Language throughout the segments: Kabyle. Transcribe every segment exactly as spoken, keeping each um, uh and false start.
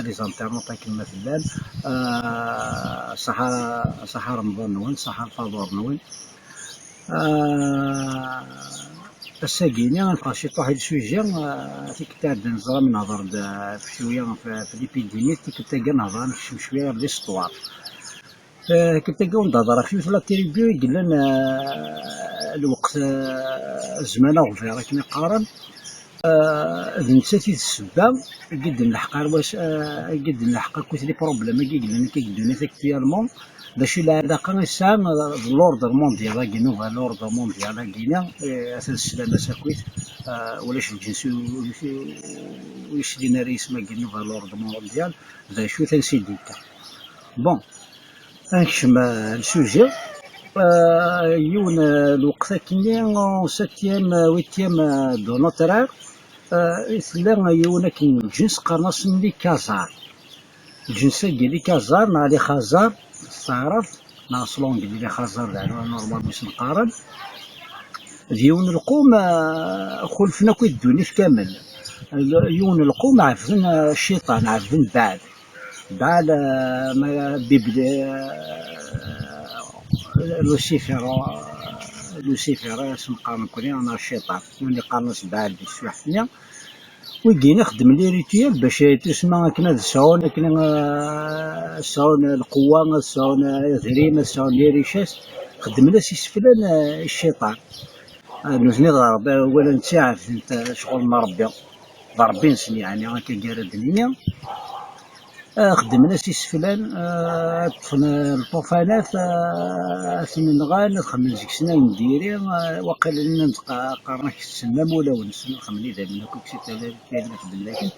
les internautes akken ma tellam, ṣaḥa ṣaḥa remḍan-nwen, ṣaḥa lfaḍur-nwen. Ass-agi-ni neffeɣ ciṭuḥ i lsujet. Tikkelt iɛeddan neẓra mi nehḍer-d ɣef cwiya ɣef l'épidémie, tikkelt-agi nehḍer nekcem cwiya ɣer l'histoire. Tikkelt-agi ur nehḍer ɣef yiwet la tribu i yellan lweqt, zzman aɣbir akken i qqaren. D nettat i d ssebba i d-nleḥq ar wass, i d-nleḥq akkit les problèmes-agi i yellan akka deg ddunit actuellement. D acu i lɛalaqa i tesɛa d l'ordre mondial-agi, nouvel ordre mondial-agi-ni, atan sslam-as akkit, ulac lǧens ur yeclin ara yisem-agi nouvel ordre mondial, d acu-t, ansi d-yekka. Bon, ad nekcem le sujet. Yiwen lweqt akkenni, en septième, huitième de notre ère, i tella yiwen akken n lǧens qqaren-asen les Khazars. Lǧens-agi les Khazars neɣ les Khazars s taɛrabt neɣ s l'anglais les Khazars d aɛrab normalement i sen-qqaren. D yiwen lqum xulfen akk i ddunit kamel. Yiwen lqum ɛebden cciṭan, ɛebden Baɛl. Baɛl, ma Bibli, Lucifer, Lucifer i sen-qqaren nekkni neɣ cciṭan, yiwen iqqaren-as Baɛl di teswiɛt-nni. Wigi-nni xeddmen les rituels bac tusma akken ad sɛun, akken ad sɛun lqewwa, ad sɛun adrim, ad sɛun les richesses. Xeddmen-as iseflan i cciṭan. Nutni d Ṛebbi, wala netta ɛebden ccɣel n Ṛebbi, d Ṛebbi-nsen yeɛni, akka gar ad d-nini. Xeddmen-as iseflan, ṭṭfen lṭufanat, ad ten-nɣan, ad xedmen seg-sen ayen n diri. Waqila nnan-d qqaren-ak tessen am ulawen-nsen, xedmen idammen akk, et cetera. Kra xeddmen akken,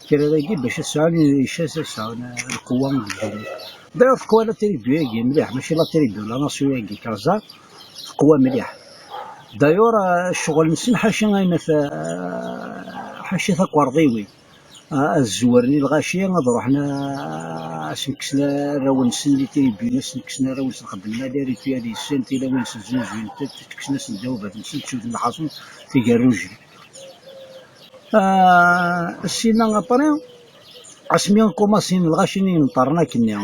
kra dagi bac ad sɛun les richesses, ad sɛun lqewwa deg ddunit. D'ailleurs teqwa la tribu-agi mliḥ, mačči la tribu, la nation-agi Khazar, teqwa mliḥ. D'ailleurs ccɣel-nsen ḥaca ayen at, ḥaca takerḍiwin. Ad zewren i lɣaci, ad ruḥen ad sen-kksen arraw-nsen, les tribus, ad sen-kksen arraw-nsen, xeddmen les rituels, yessin tilawin-nsen, zuzuyent-tent, kksen-asen ddawbat-nsen, ttuten lḥaṣun, tigerrujin. Sina après, asmi kumasin lɣaci-nni yenṭerren akkenni,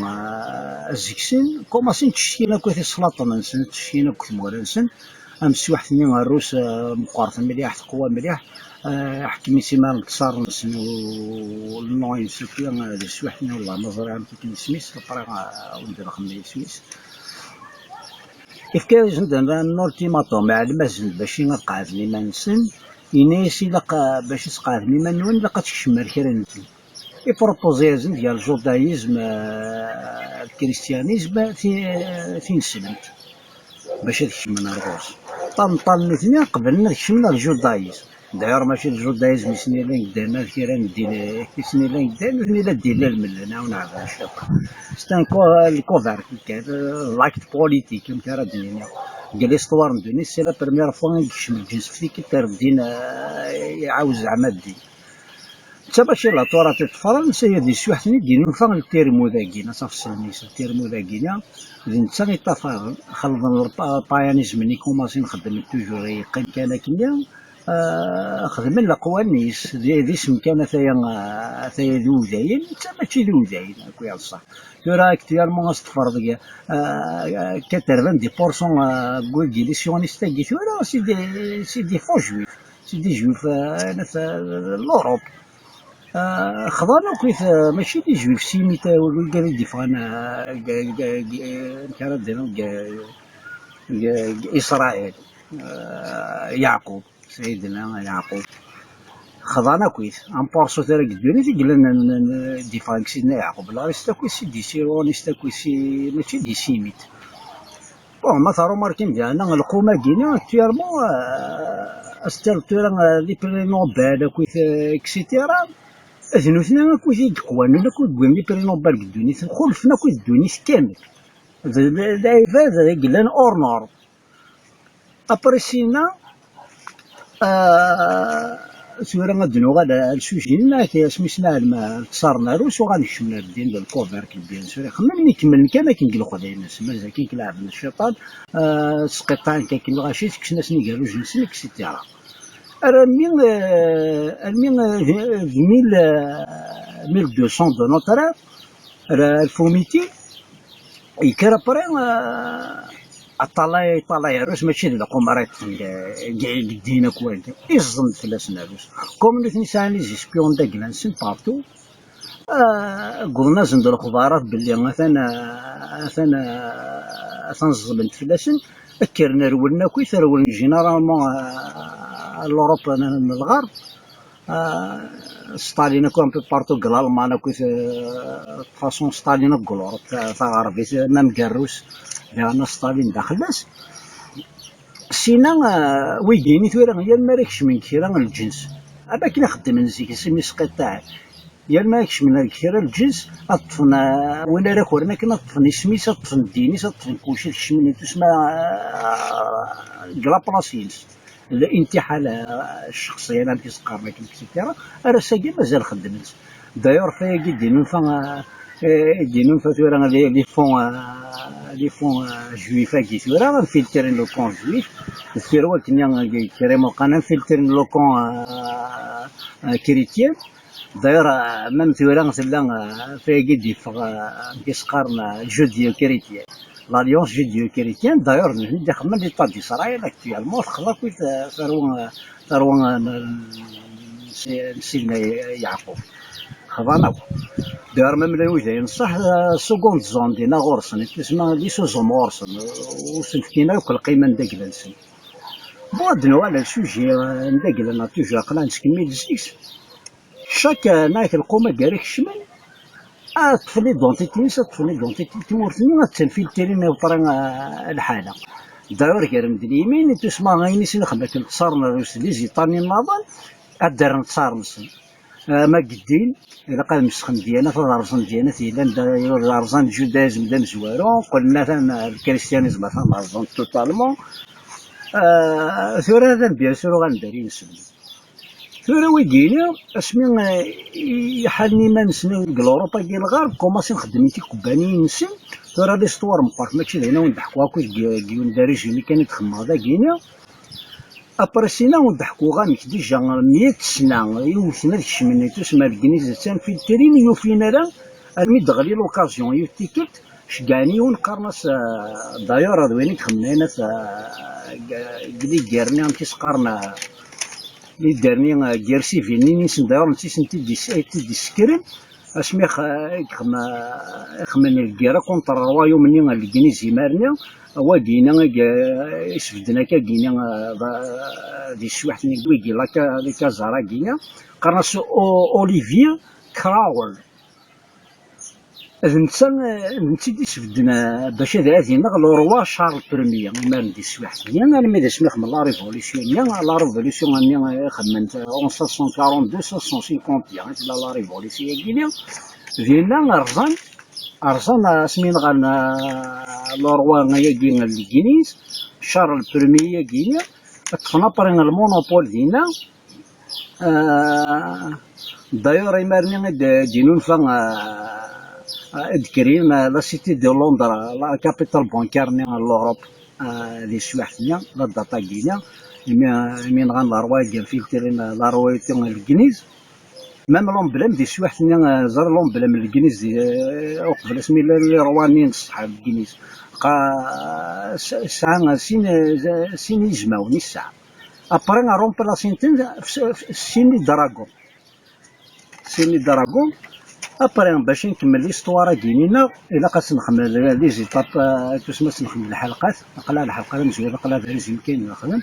zeg-sen kumasin ttcetkin akk tislaṭen-nsen, ttcetkin akk tmura-nsen. Am teswiḥt-nni rrus meqqret mliḥ, teqwa mliḥ. Ḥkem-itt imar lkṣar-nsen u lnuɣ-ines akk di teswiḥt-nni, wallah ma ẓriɣ amek akken isem-is, après ur d-nxemmem isem-is. Ifka-yasen-d un ultimatum, iɛlem-asen-d bac ad qeɛden iman-nsen, yenna-yas ilaq bac ad tqeɛdem iman-nwen ilaq ad tkecmem ar kra n Ipropozi-asen-d gar ljudaïsme, lkristiyanisme, ti-, tineslemt, bac ad kecmen ar ɣur-s. Ṭal meṭṭal nutni qeblen ad kecmen ar ljudaïsme. D'ailleurs mačči d ljudaïsme i sen-yellan geddan, ad kra n ddin i sen-yellan geddan, nutni la ddin la lmella, neɣ neɛbed cciṭan. C'est un co-, le cover kan, l'acte politique, amek ara d-nini. Deg l'histoire n ddunit, c'est la première fois i yekcem lǧens f tikkelt ar ddin, eh, iɛawez zeɛma ddin. Netta mačči la Torah i ṭṭfaren, netta di teswiḥt-nni d-inufa ltirmu dagi, ad tafeḍ s lmisa, ltirmu dagi-nni, d netta i ṭṭafaren, xelḍen lpa-, lpayanisme-nni, kumasin xeddmen toujours, yeqqim kan akkenni, ah, xedmen leqwanen-is, d, d isem kan, ataya, ah, ataya d udayen, netta mačči d udayen, akk yeḍsa. Tura actuellement ad s-ṭṭfeḍ deg, ah, quatre-vingt-dix pour cent, ah, n wigi les sionistes-agi tura, c'est des, c'est des faux juifs. C'est des juifs, euh, nat, euh, l'Europe. Euh, xḍan akk-it, euh, mačči d juifs sémites, euh, wigad i d-yeffɣen, euh, g-, g-, g-, amek ara d-iniɣ, g-, g-, g-, Israël, euh, Yeɛqub, Sayidna Yeɛqub. Xḍan akk-it, un pour cent ara deg ddunit i yellan n, n, n, d-yeffɣen deg Sidna Yeɛqub. L'ariste akk-it, c'est des sionistes akk-it, c'est, mačči d sémites. Bon, ma teṛumarkim diɣen lqum-agi-ni, actuellement, euh, aster tura, euh, les prix Nobel, akkit, euh, et cetera. D nutni akkit i yeqwanen, akkit i yewwin les prix Nobel deg ddunit, xulfen akkit ddunit kamel. D, d, d lɛibad i yellan hors norme. Après sina, Ah, tura ad d-nuɣal ar lsujet-nni, asmi s-neɛlem lkṣar n rrus, uɣal nekcem ar ddin d lkuverk, bien sûr, ixemmen mi kemmlen kan akken deg lexdayem-nsen, mazal kan leɛben cciṭan, ah, sqiṭṭɛen kan akken lɣaci, kksen-asen igerrujen-nsen, et cetera. Armi, ah, armi, ah, d mille, ah, mille deux cents de notre ère, le, le Fumiti, yekker après, euh, aṭalay, aṭalay arus, mačči d lqum ara yeṭṭfen deg, deg, deg din akk wagi. Iẓẓem fell-asen arus. Comme nutni sɛan les espions d agla-nsen partout, euh, wwḍen-asen-d lexbarat belli atan, euh, atan, euh, atan ẓẓlen-d fell-asen, kkren rewlen akkit, rewlen généralement, euh, l'Europe n, n lɣerb. Euh, Stalin akk un peu partout deg Lalman akkit, euh, de toute façon Stalin akk deg l'Europe ta-, taɣerbit, même deg Rrus, diɣen Stalin daxel-as. Sina, euh, wigini tura, yal mi ara kecmen kra n lǧens, am akken i xeddmen zik, s imi sqiṭṭaɛen. Yal mi ara kecmen ar kra n lǧens, ad ṭṭfen, euh, win ara kuren akken, ad ṭṭfen isem-is, ad ṭṭfen ddin-is, ad ṭṭfen kulci, ad kecmen i tusma, euh, deg laplaṣ-ines. L'intiḥala ccexṣiya, amek i s-qqaren akken, et cetera. Ar ass-agi mazal xeddmen-tt. D'ailleurs, fayagi d-inunfa, eh, d-inunfa tura les, les fonds, eh, les fonds, eh, juifs-agi tura, infiltrin le camp juif, deffir wakken kra imuqan infiltrin le camp, eh, eh, chrétien. D'ailleurs, euh, même tura tella, euh, tayagi d-yeffeɣ, euh, amek i s-qqaren, euh, judéo-chrétien. L'Alliance judéo-chrétienne, d'ailleurs, nutni d-ixemmen l'État d'Israël actuellement, texḍa akkit, euh, tarwa, euh, tarwa, euh, n, n, n Sidna Yeɛqub. Xḍan akk. D'ailleurs, même les widak n ṣṣeḥ, euh, seconde zone dinna ɣur-sen, i tusma les sous-hommes ɣur-sen, ur sen-fkin akk lqima n dagla-nsen. Bon, ad nuɣal ar sujet, euh, n dagla-nneɣ, toujours aql-aɣ nettkemmil zik. Chaque, euh, neɣ lqum-agi ara ikecmen, ad ṭṭfen l'identité-ines, ad ṭṭfen l'identité n tmurt-nni, ad tt-infiltrin i weṭra, euh, lḥala. D'ailleurs, gar medden yimini, tusma ayen i sen-ixdem akken ttṣaren ar les États-Unis nniḍen, ad d-rren ttṣar-nsen. Euh, ma geddin, ilaq ad mesxen dyanat, ad rẓen dyanat yellan d, rẓan judaïsme d amezwaru, qqlen atan, euh, le christianisme atan rẓan totalement. Euh, tura atan bien sûr uɣalen d ar yinselmen. Tura wigini, asmi, eh, i ḥalen iman-nsen deg Luṛupa-agi n lɣerb, kumasin xeddmen tikebbaniyin-nsen, tura l'histoire meqqret, mačči d ayen ad wen-d-ḥkuɣ akk deg, deg yiwen d résumé kan i d-xemmeɣ dagini. Après sina ad wen-d-ḥkuɣ amek déjà meyya sna i wten ad kecmen i tusma legliz d tanfiltrin, ur yufin ara, armi d-teɣli l'occasion yiwet tikkelt, ceggɛen yiwen qqaren-as, euh, d'ailleurs d win i ixemmen at, euh, deg, deg les guerres-nni, amek i s-qqaren, euh, les derniers, euh, guerres civiles-nni, nsen d'ailleurs netta i sen-t-id-is-, i t-id-issekren, asmi x-, i ixem-, ixemmen lgirra contre rwayum-nni n Legliz imar-nni, wagini i, i isbedden akka gini, euh, d, di teswiḥt-nni wigi, la Ca-, les Khazars-agi-nni, qqaren-as O-, Olivier Cromwell. D netta, d netta i d-isbedden, eh, bac ad, ad ineɣ le roi Charles Premier, imaren di teswiḥt-nni, armi d asmi ixemmen la révolution-nni, la révolution-nni, eh, ixemmen, eh, en cinq cent quarante-deux, cinq cent cinquante et un, i tella la révolution-agi-nni, dinna rẓan, rẓan asmi nɣan, eh, le roi-agi n Legliz, Charles Premier-agi-nni, ṭṭfen après le monopole dinna, Euh, d'ailleurs, imar-nni i d-, d-inunfa, euh, i d-kreyen, euh, la cité de Londres, la capitale bancaire-nni n l'Europe, euh, di teswiḥt-nni, la date-agi-nni, imi, imi nɣan lerwa i infiltrin, euh, la royauté n Legliz. Même l'emblème di teswiḥt-nni, euh, ẓer l'emblème n Legliz, di, euh, uqbel asmi llan les rois-nni n ṣṣeḥ n Legliz. Qa-, s-, sɛan sin, sin izmawen i tesɛa. Après, remplacer-ten f-, f-, sin dragon. Sin dragon. Après, bac nkemmel l'histoire-agi-nni-nneɣ, ilaq ad s-nxemmel les étapes, euh, tusma ad s-nxemmel lḥelqat. Aql-aɣ lḥelqa tamezwarut, aql-aɣ d résumé kan nexdem.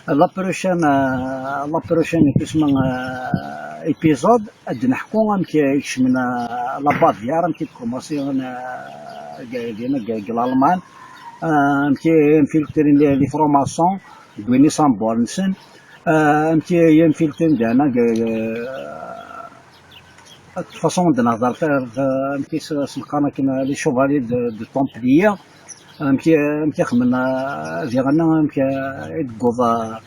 La prochaine, euh, la prochaine, tusma, euh, épisode, ad d-neḥku amek i kecmen, euh, la Bavière, amek i d-commencen, euh, g-, dinna g-, g l'Allemagne, euh, amek i infiltrin les, les francs-maçons, deg win iṣambur-nsen, euh, amek i infiltrin dinna g-, g-, de toute façon, d-nehder, amek i s-, s-neqqaren akken, les chevaliers de, de Templiers, amek, amek i xemmen, euh, diɣen, amek, euh, i d-tewweḍ, euh,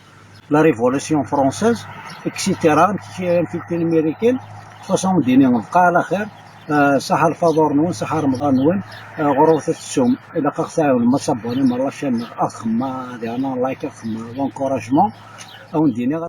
la Révolution française, et cetera. Amek, amek i kkan Imirikan, de toute façon, d-ini, bqa ɛla xir, euh, ṣaḥa lfaḍur-nwen, ṣaḥa remḍan-nwen, euh, ɣur-wet ad tettum, ilaq ad ɣ-tɛawnem, ad tabonnem ar la chaîne, ad xemma, diɣen, like, ad xemma, l'encouragement, ad wen-d-iniɣ.